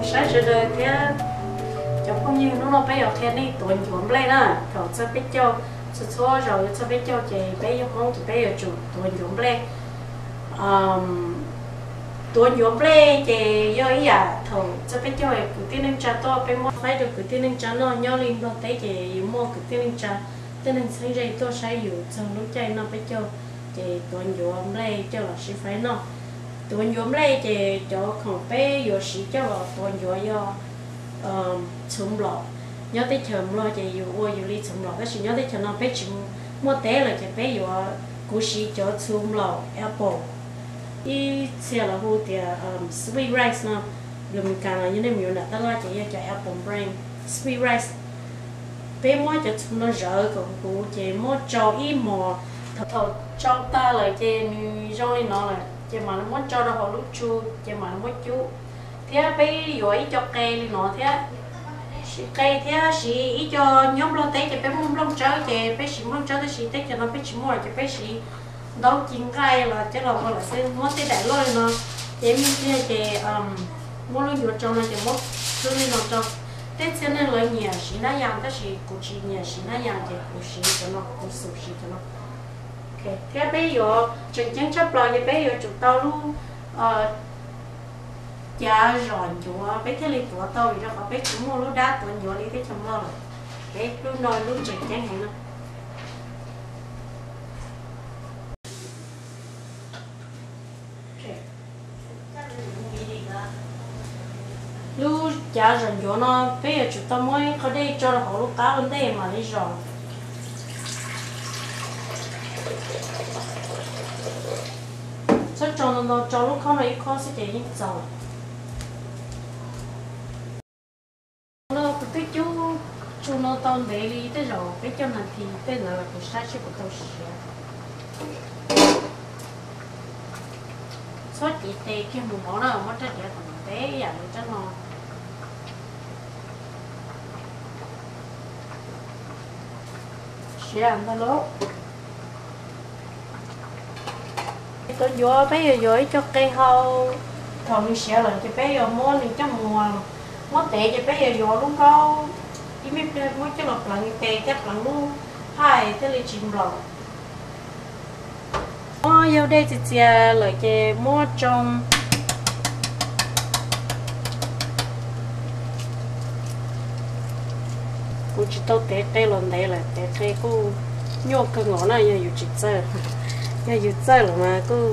Saib sawv daws thiab cov phooj ywg, hnub no peb yuav qhia nej tuav ncuav nplej na. Thaum txog peb caug, txhua txhua zaus yuav txog peb caug ces peb yog Hmoob ces peb yuav tsum tuav ncuav nplej. Tuav ncuav nplej ces yog ib yam thaum txog peb caug kwv tij neej tsa tuaj, peb muab faib rau kwv tij neej tsa noj. Nyob li Nplog teb ces yus muaj kwv tij neej tsa, tej neeg txheeb ze tuaj saib yus txog lub caij noj peb caug, ces tuav ncuav nplej coj los sib faib noj. Tuav ncuav nplej ces cov khoom peb yuav siv coj los tuav ncuav yog txhuv nplaum. Nyob teb chaws Nplog ces yus ua yus li txhuv nplaum, tab sis nyob teb chaws no peb tsis muaj teb lawm ces peb yuav, kuv siv cov txhuv nplaum apple, ib txhia lawv hu tias sweet rice no, Meskas los yog nej mus yuav nram tab laj ces yog cov apple brand, sweet rice. Peb muab cov txhuv no zawv kom huv ces muab tsau ib hmos. Thaum tsau tag lawm ces nws zoo li no lawm ces mam li muab tso rau hauv lub tsu, ces mam li muab cub. Thiab peb yuav ib co qe li no thiab, siv qe thiab siv ib co, nyob Nplog teb ces peb muaj nplooj tsawb ces peb siv nplooj tsawb, tab sis teb chaws no peb tsis muaj ces peb siv ntaub ci nqaij los coj los ua lawm xwb. Muab tej daim loj li no, ces me ntsis ces muab lub ncuav tsau no ces muab khwb li no rau. Tej txhia neeg lawv nyiam siv hnab yas tab sis kuv tsis nyiam siv hnab yas ces kuv siv cov no, kuv xum siv cov no. Thiab peb yuav tseem ceeb tshaj plaws ces peb yuav tsum tau lub cav zom ncuav peb thiaj li tuav tau, vim rau qhov peb tsis muaj lub dab tuav ncuav li teb chaws Nplog lawm. Peb lub no lub tseem ceeb heev no. Lub cav zom ncuav no peb yuav tsum tau muab ib qho dej tso rau hauv lub qab ua ntej mam li zom. Txhob tso ntau ntau, tso lub khob no ib khob xwb ces yeej txaus. No kuv twb cub tsu no tau ntev li tej zaum peb caug nas this tej ntawd los kuv saib seb puas tau siav. Txhob cev tes kiag mus mov na, muab rab diav kom ntev yam li rab no. Siav ntag lauj. Tuav ncuav peb yuav yuav ib co qe hau. Thaum nws siav lawm ces peb yuav muab nws coj mus, muab tev ces peb yuav yuav lub nkaub, ib me pliag muab coj los pleev tes thiab pleev lub phaj thiaj li tsis nplaum. Muab yog dej txias txias lawm ces muab tsoo. Kuv tsis tau tev qe los ntev lawm, tev qe kuj nyuaj kawg nkaus na yog yus tsis txawj. Yog yus txawj lawm mas kuj,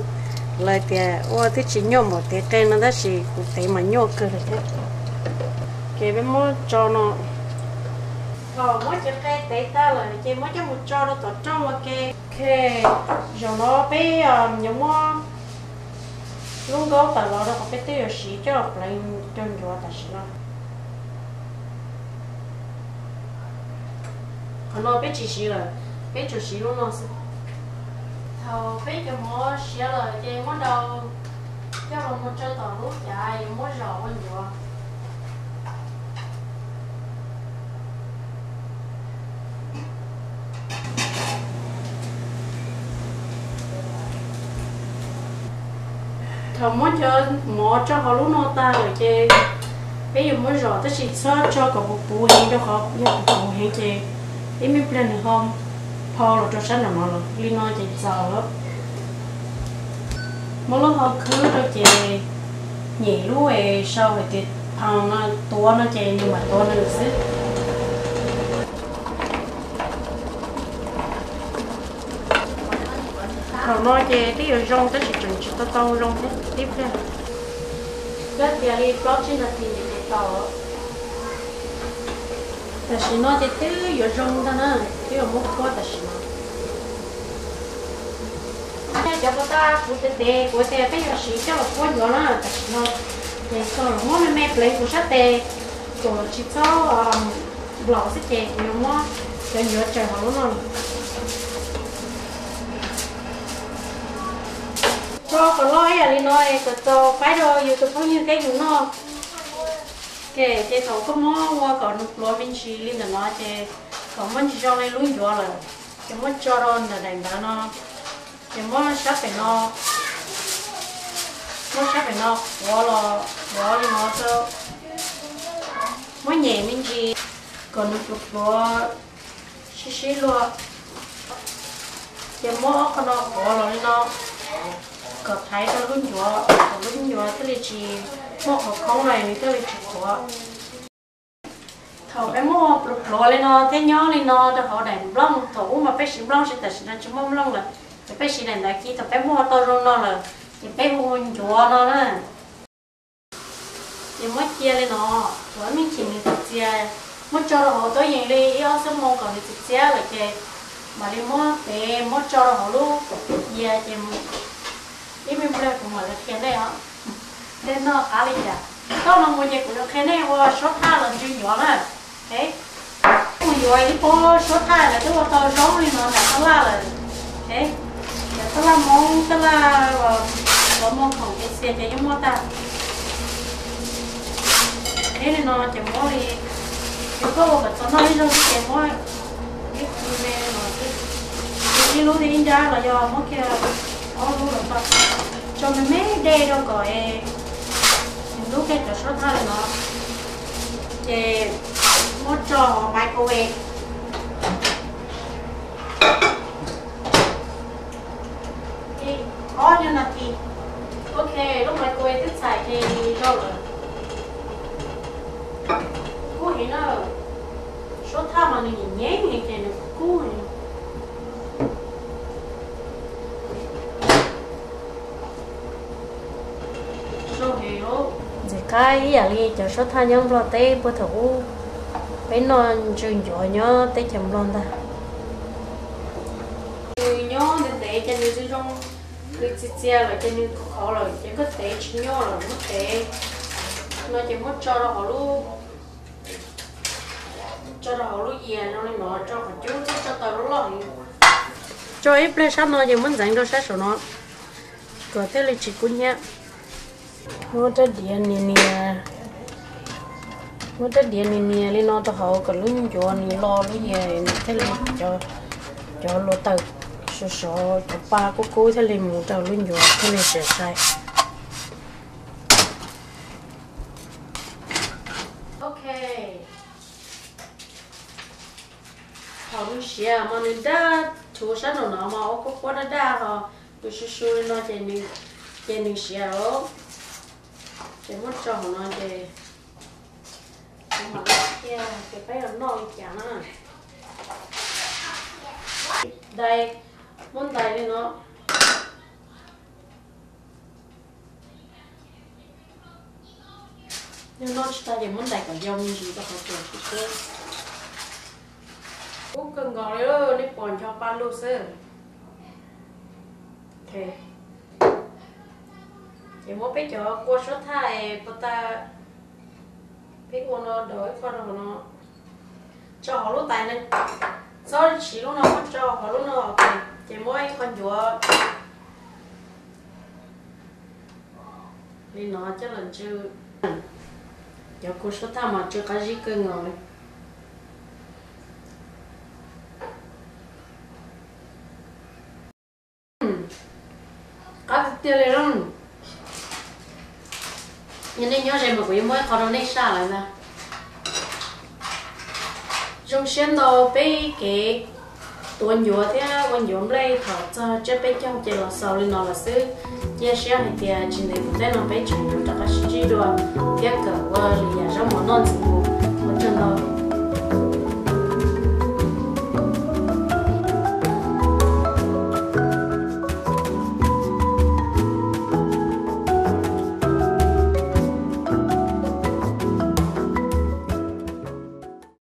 lawv tias ua twb tsis nyuaj npaum tev qe no tab sis kuv tev mas nyuaj kawg lawm thiab. Ces peb muab tso no. Thaum muab cov qe tev tag lawm ces muab coj mus tso rau tom rooj ua ke. Ok, zaum no peb yuav muab lub nkaub tawm los rau qhov peb twb yuav siv coj los pleev cov ncuav tam sim no. Qhov no peb tsis siv lawm, peb tsuas siv lub no xwb. Thaum peb cov mov siav lawm ces muab ntaus coj los mus rau tom lub cav yuav muab zom ua ncuav. Thaum muab cov mov tso hauv lub no tag lawm ces peb yuav muab zom, tab sis txhob tso kom puv puv heev rau qhov yog puv puv heev ces ib me pliag nws ho phau los rau sab nram no lawm. Li no ces txaus lawm. Muab lub hau khwb rau ces nyem lub es sau hais tias pound no, tuav no ces nws mam tuav nws xwb. Thaum no ces twb yuav zoo tab sis tseem tsis tau tau zoo thiab tib pliag. Kab tias li plaub tsib nas this ces tau. Tam sim no ces twb yuav zoo ntag na, twb yuav muab kuab tam sim no. Cov pov tas kuv tev tev kuv tias peb yuav siv coj los kuab ncuav na, tam sim no ces txog los muab me me pleev kuv sab tes kom tsis txhob nplaum xwb ces kuv yuav muab cov ncuav tsaws hauv lub no. Tso kom loj ib yam li no es kom tau faib rau yus tus phooj ywg thiab yus noj. Ces thaum koj muab ua kom nws pluav me ntsis li ntawm no ces kom muab ntsis zoo li lub ncuav lawm, ces muab tso rau ntawm daim ntawd no, ces muab sab pem no, muab sab pem no quav los quav li no rau Muab nyem me ntsis kom nws pluav pluav sib sib luag, ces muab ob qho no qhuav los li no kom thaiv rau lub ncuav, kom lub ncuav thiaj li tsis muaj qhov khoob no nws thiaj li tsis qhuav. Thaum peb muab pluav pluav li no thiab nyob li no rau hauv daim nplooj, thaum ub mas peb siv nplooj, tam sim no tsis muaj nplooj lawm, ces peb siv daim ntawd kiag. Thaum peb muab tau zoo no lawm ces peb hu ncuav no na. Ces muab cia li no, thaum me ntsis nws txias txias, muab tso rau hauv tuab yees li ib ob xuab moos kom nws txias txias lawm ces mam li muab tev muab tso rau hauv lub yias ces ib me pliag kuv mam li qhia nej os. Nej noj qab li cas? Txij no mus ces kuv yuav qhia nej ua suab thaj los ntsw ncuav na. Mus yuav ib pob suab thaj lawv twb ua tau zoo li no nram tab laj lawm. Cov tab laj Hmoob, tab laj los muag khoom ces txias ces yeej muaj tag. Li no ces muab li, yog koj ua kom txog noj ib zaug xwb ces muab ib me no xwb, ib lub thiab ib nrab los yog muab kiag ob lub los tau. Tso me me dej rau kom nws ntub kiag cov suab thaj li no, ces muab tso hauv microwave li ob nyuag nas this. Ok, lub microwave twb txhais ces zoo lawm. Kub heev na, suab thaj mas nws nyeem nyeeb heev ces nws kub heev. Ntxim qab ib yam li cov suab thaj nyob Nplog teb puag thaum ub peb noj ntsw ncuav nyob teb chaws Nplog ntag. Nws nyob ntev ntev ces nws zoo zoo, nws txias txias lawm ces nws qhov lawm ces koj tev tsis nyuaj lawm, muab tev no ces muab tso rau hauv lub, tso rau hauv lub yias no li no, tso qhov cub thiab tso taws loj loj heev. Tso ib pliag sab no ces muab ntxeev rau sab saum no kom thiaj li tsis kub hnyiab. Muab rab diav nias nias, muab rab diav nias nias li no rau hauv kom lub ncuav nws lo lub yias nws thiaj li, cov hluav taws sov sov cov pa kub kub thiaj li mus rau lub ncuav thiaj li sai sai. Ok. Thaum nws siav mas nws daj, tshuav sab nraum no mas ua kub kub daj daj ho, nws su su li no ces, ces nws siav lawm. Ces muab tso hauv no ces kuv mam li qhia tias peb yuav noj li cas na. Ntais, muab ntais li no. Yog noj tsis tag ces muab ntais kom yau me ntsis rau qhov tsuas sib kub. Kub kawg nkaus li, nej pom ncho pa lug xwb. Ces muab peb cov kua suab thaj es puas ta, peb ua no daus ib qho rau hauv no, tso hauv lub tais na. Txhob siv lub no, muab tso hauv lub no, ces muab ib qho ncuav li no coj los ntsw. Cov kua suab thaj mas tsw qab zib kawg nkaus li. Qab tiag tiag li lauj. Yog nej nyob ze mas kuv yuav muab ib qho rau nej saj lawm ntag. Zoo siab ntau peb kev tuav ncuav thiab ua ncuav nplej thaum txog tsiab peb caug ces los xaus li no lawm xwb. Cia siab hais tias tsis ntev tom ntej no peb tseem yuav rov qab sib ntsib dua thiab kawm ua lwm yam zaub mov noj ntxiv mus. Ua tsaug ntau.